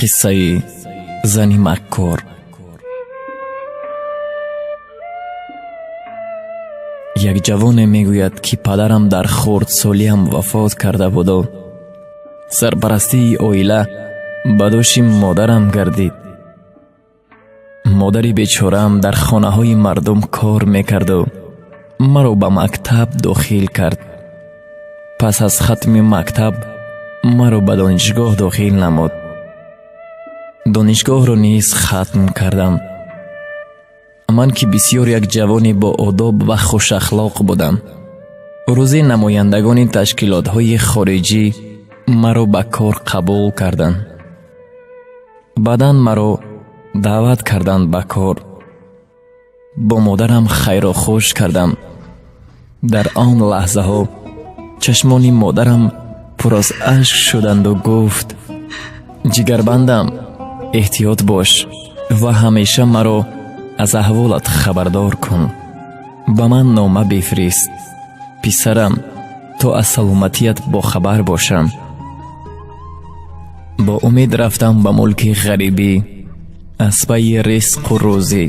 Қиссаи зани маккор. Як ҷавоне мегӯяд, ки падарам дар хурдсолиам вафот карда буду сарпарастии оила ба дӯши модарам гардид. Модари бечораам дар хонаҳои мардум кор мекарду маро ба мактаб дохил кард. Пас аз хатми мактаб маро ба донишгоҳ дохил намуд. Донишгоҳро низ хатм кардам. Ман ки бисёр як ҷавони боодоб ва хушахлоқ будам, рӯзе намояндагони ташкилотҳои хориҷӣ маро ба кор қабул карданд. Баъдан маро даъват карданд ба кор. Бо модарам хайру хуш кардам. Дар он лаҳзаҳо чашмони модарам пур аз ашк шуданду гуфт: «Ҷигарбандам, эҳтиёт бош ва ҳамеша маро аз аҳволат хабардор кун. Ба ман нома бифирист, писарам, то аз саломатият бохабар бошам». Бо умед рафтам ба мулки ғарибӣ аз пайи ризқу рӯзӣ.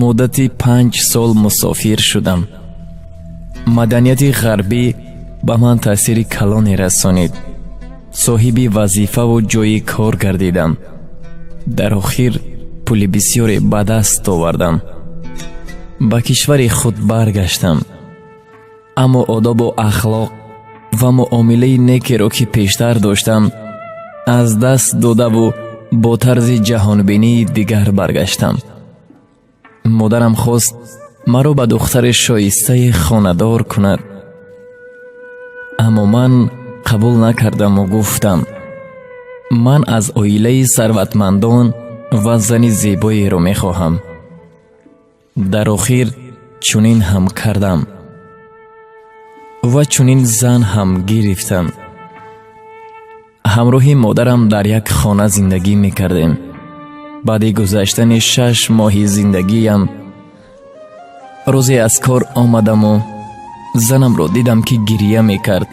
Муддати 5 сол мусофир шудам. Маданияти ғарбӣ ба ман таъсири калоне расонид. Соҳиби вазифаву ҷойи кор гардидам. Дар охир пули бисёре ба даст овардам. Ба кишвари худ баргаштам, аммо одобу ахлоқ ва муомилаи некеро, ки пештар доштам, аз даст додаву бо тарзи ҷаҳонбинии дигар баргаштам. Модарам хост маро ба духтари шоистаи хонадор кунад, аммо ман қабул накардаму гуфтам: «Ман аз оилаи сарватмандон ва зани зебоеро мехоҳам». Дар охир чунин ҳам кардам ва чунин зан ҳам гирифтам. Ҳамроҳи модарам дар як хона зиндагӣ мекардем. Баъди гузаштани 6 моҳи зиндагиям рӯзе аз кор омадаму занамро дидам, ки гирия мекард.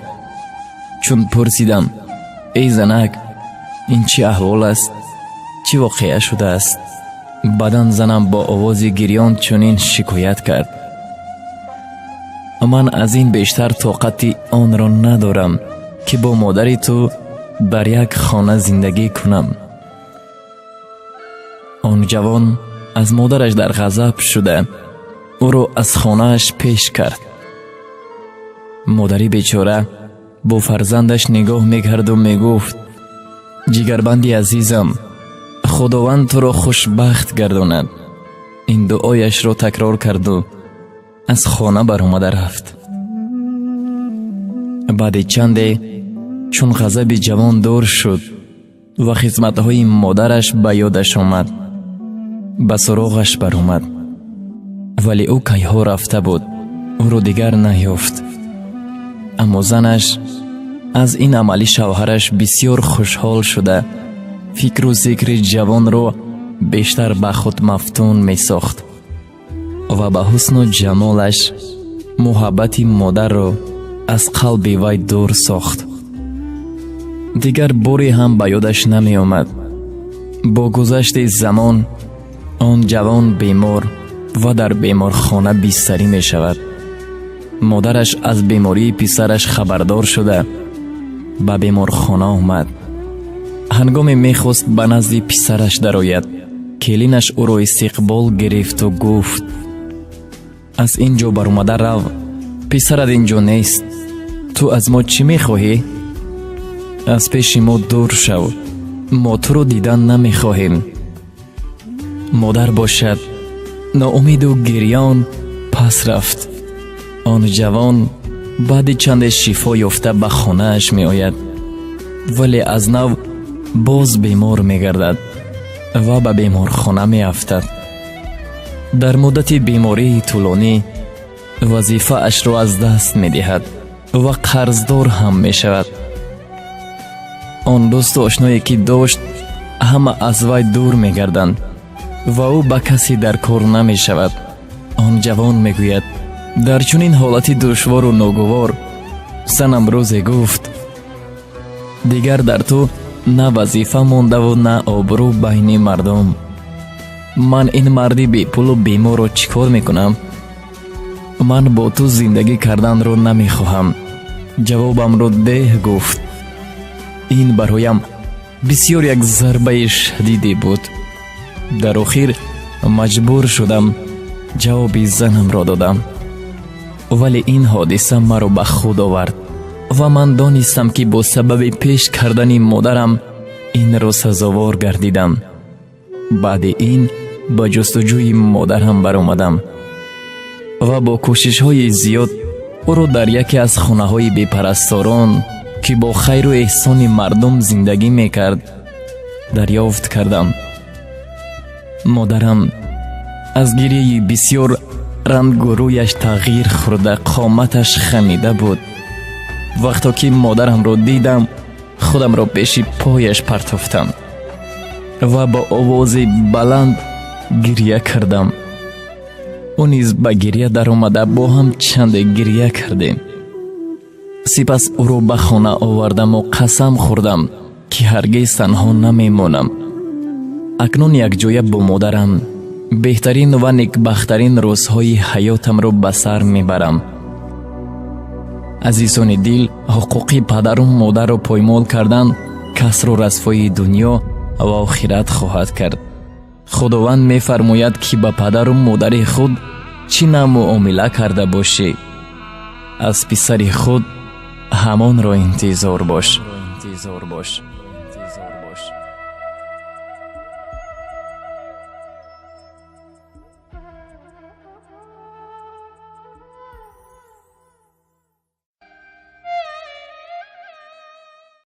Чун пурсидам: «Эй занак, ин чӣ аҳвол аст? Чӣ воқеа шудааст?» Баъдан занам бо овози гирён чунин шикоят кард: «Ман аз ин бештар тоқати онро надорам, ки бо модари ту дар як хона зиндагӣ кунам». Он ҷавон аз модараш дар ғазаб шуда, ӯро аз хонааш пеш кард. Модари бечора бо фарзандаш нигоҳ мекарду мегуфт: «Ҷигарбанди азизам, Худованд туро хушбахт гардонад». Ин дуояшро такрор карду аз хона баромада рафт. Баъди чанде, чун ғазаби ҷавон дур шуд ва хизматҳои модараш ба ёдаш омад, ба суроғаш баромад, вале ӯ кайҳо рафта буд, ӯро дигар наёфт. Аммо занаш аз ин амали шавҳараш бисёр хушҳол шуда, фикру зикри ҷавонро бештар ба худ мафтун месохт ва ба ҳусну ҷамолаш муҳаббати модарро аз қалби вай дур сохт. Дигар боре ҳам ба ёдаш намеомад. Бо гузашти замон он ҷавон бемор ва дар беморхона бистарӣ мешавад. Модараш аз бемории писараш хабардор шуда, ба беморхона омад. Ҳангоме мехост ба назди писараш дарояд, келинаш ӯро истиқбол гирифту гуфт: «Аз ин ҷо баромада рав, писарат ин ҷо нест. Ту аз мо чӣ мехоҳӣ? Аз пеши мо дур шав, мо туро дидан намехоҳем». Модар бошад, ноумеду гирён пас рафт. Он ҷавон баъди чанде шифо ёфта ба хонааш меояд, вале аз нав боз бемор мегардад ва ба беморхона меафтад. Дар муддати бемории тӯлонӣ вазифаашро аз даст медиҳад ва қарздор ҳам мешавад. Он дӯсту ошное, ки дошт, ҳама аз вай дур мегарданд ва ӯ ба касе дар кор намешавад. Он ҷавон мегӯяд: «Дар чунин ҳолати душвору ногувор занам рӯзе гуфт: дигар дар ту На вазифа мондаву на обрӯ байни мардум. Ман ин марди бепулу беморро чӣ кор мекунам? Ман бо ту зиндагӣ карданро намехоҳам, ҷавобамро деҳ, гуфт. Ин бароям бисёр як зарбаи шадиде буд. Дар охир маҷбур шудам, ҷавоби занамро додам. Вале ин ҳодиса маро ба худ овард ва ман донистам, ки бо сабаби пеш кардани модарам инро сазовор гардидам. Баъди ин ба ҷустуҷӯи модарам баромадам ва бо кӯшишҳои зиёд ӯро дар яке аз хонаҳои бепарасторон, ки бо хайру эҳсони мардум зиндагӣ мекард, дарёфт кардам. Модарам аз гирияи бисёр рангу рӯяш тағйир хӯрда, қоматаш хамида буд. Вақто ки модарамро дидам, худамро пеши пояш партофтам ва бо овози баланд гирья кардам. Ӯ низ ба гирья даромада, бо ҳам чанде гирья кардем. Сипас ӯро ба хона овардаму қасам хӯрдам, ки ҳаргиз танҳо намемонам. Акнун якҷоя бо модарам беҳтарин ва некбахттарин рӯзҳои ҳаётамро ба сар мебарам. Азизони дил, ҳуқуқи падару модарро поймол кардан касро расвои дунё ва охират хоҳад кард. Худованд мефармояд, ки ба падару модари худ чӣ на муомила карда бошӣ, аз писари худ ҳамонро интизор бош.